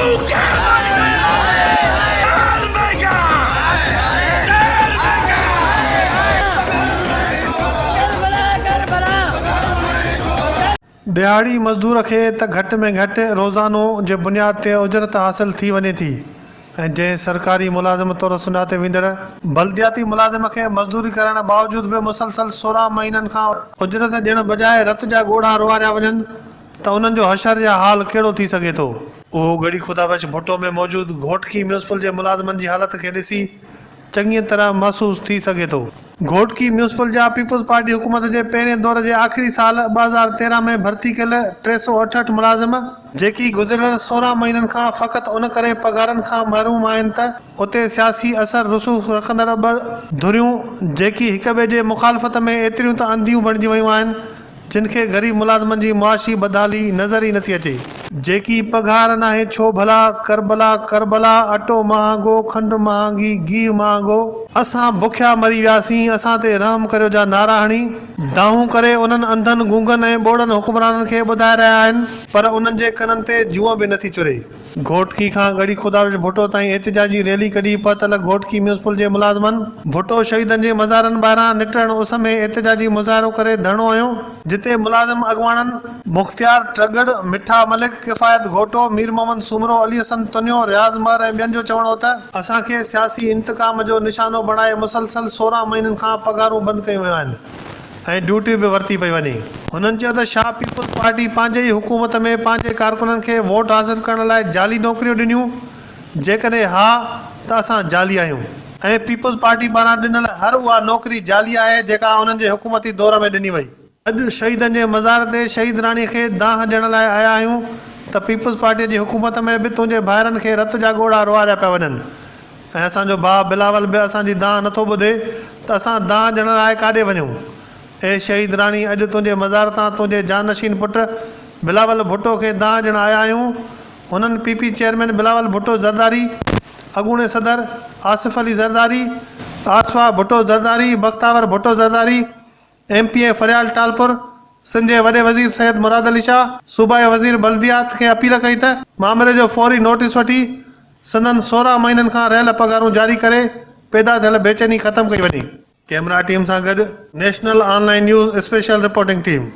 ڏهاڙي مزدور کي ته گهٽ ۾ گهٽ روزانو جي بنياد تي اجرت حاصل ٿي وڃي ٿي ۽ جنهن سرڪاري ملازم طور سڃاتي ويندڙ بلدياتي ملازم کي مزدوري ڪرائڻ باوجود به مسلسل 16 مهينن کان اجرت ڏيڻ بجاء رت جا ڳوڙها روئاريا وڃن ته انهن جو حشر يا حال ڪهڙو ٿي سگهي ٿو؟ اهو ڳڙهي خدا بخش ڀٽو ۾ موجود گهوٽڪي ميونسپل جي ملازمن جي حالت کي ڏسي چڱيء طرح محسوس ٿي سگهي ٿو. گهوٽڪي ميونسپل جا پيپلز پارٽي حڪومت جي پهرين دور جي آخري سال 2013 ۾ ڀرتي ڪيل 368 ملازم، جيڪي گذريل 16 مهينن کان فقط ان ڪري پگهارن کان محروم آهن ته اتي سياسي اثر رسوخ رکندڙ ٻه ڌريون جيڪي هڪ ٻئي جي مخالفت ۾ ايتريون ته انڌيون بڻجي ويون آهن جن کي غريب ملازمن جي معاشي بدحالي نظر ئي نٿي اچي. جيڪي پگهار ناهي ڇو ڀلا، ڪربلا ڪربلا، اٽو مهانگو، کنڊ مهانگي، گيهه مهانگو، اسان بکيا مري وياسين، اسان تي رحم ڪريو جا نعرا هڻي، دانهون ڪري انهن انڌن، گونگن ۽ ٻوڙن حڪمرانن کي ٻڌائي رهيا آهن، پر انهن جي ڪنن تي جونء به نٿي چري. گهوٽڪي کان ڳڙهي خدابخش ڀٽو تائين احتجاجي ريلي ڪڍي پهتل گهوٽڪي ميونسپل جي ملازمن ڀٽو شهيدن جي مزارن ٻاهران نٽهڻ اس ۾ احتجاجي مظاهرو ڪري ڌرڻو هنيو جتي ملازم اڳواڻن مختيار ٽڳڙ، مٺا ملڪ، ڪفايت گهوٽو، مير محمد سومرو، علي حسن تنيو، رياض مهر ۽ ٻين جو چوڻ هو ته اسان کي سياسي انتقام جو نشانو بڻائي مسلسل 16 مهينن کان پگهارون بند ڪيون ويون آهن. ۽ ڊيوٽي به ورتي پئي وڃي. هنن چيو ته ڇا پيپلز پارٽي پنهنجي ئي حڪومت ۾ پنهنجي ڪارڪنن کي ووٽ حاصل ڪرڻ لاء جعلي نوڪريون ڏنيون؟ جيڪڏهن ها ته اسان جعلي آهيون. ۽ پيپلز پارٽي پاران ڏنل هر اها نوڪري جعلي آهي جيڪا انهن جي حڪومتي دور ۾ ڏني وئي. اڄ شهيدن جي مزار تي شهيد راڻي کي دانهن ڏيڻ لاء آيا آهيون ته پيپلز پارٽي جي حڪومت ۾ به تنهنجي ڀائرن کي رت جا ڳوڙها روئاريا پيا وڃن. ۽ اسان جو ڀاء بلاول به اسان جي دانهن نٿو ٻڌي ته اسان دانهن ڏيڻ لاء ڪاڏي وڃون؟ اي شهيد راڻي اڄ تنهنجي مزار تان تنهنجي جانشين پٽ بلاول ڀٽو کي دانهن ڏيڻ آيا آهيون. هنن P P chairman Bilawal Bhutto Zardari, اڳوڻي صدر Asif Ali Zardari, Asifa Bhutto Zardari, Bakhtawar Bhutto Zardari, M P A Faryal Talpur, Sindh جي وڏي وزير سيد مراد علي شاهه، صوبائي وزير بلديات کي اپيل ڪئي ته مامري جو فوري نوٽيس وٺي سندن 16 مهينن کان رهيل پگهارون جاري ڪري پيدا ٿيل بيچيني ختم ڪئي وڃي. ڪئميرا ٽيم سان گڏ national online news special reporting team.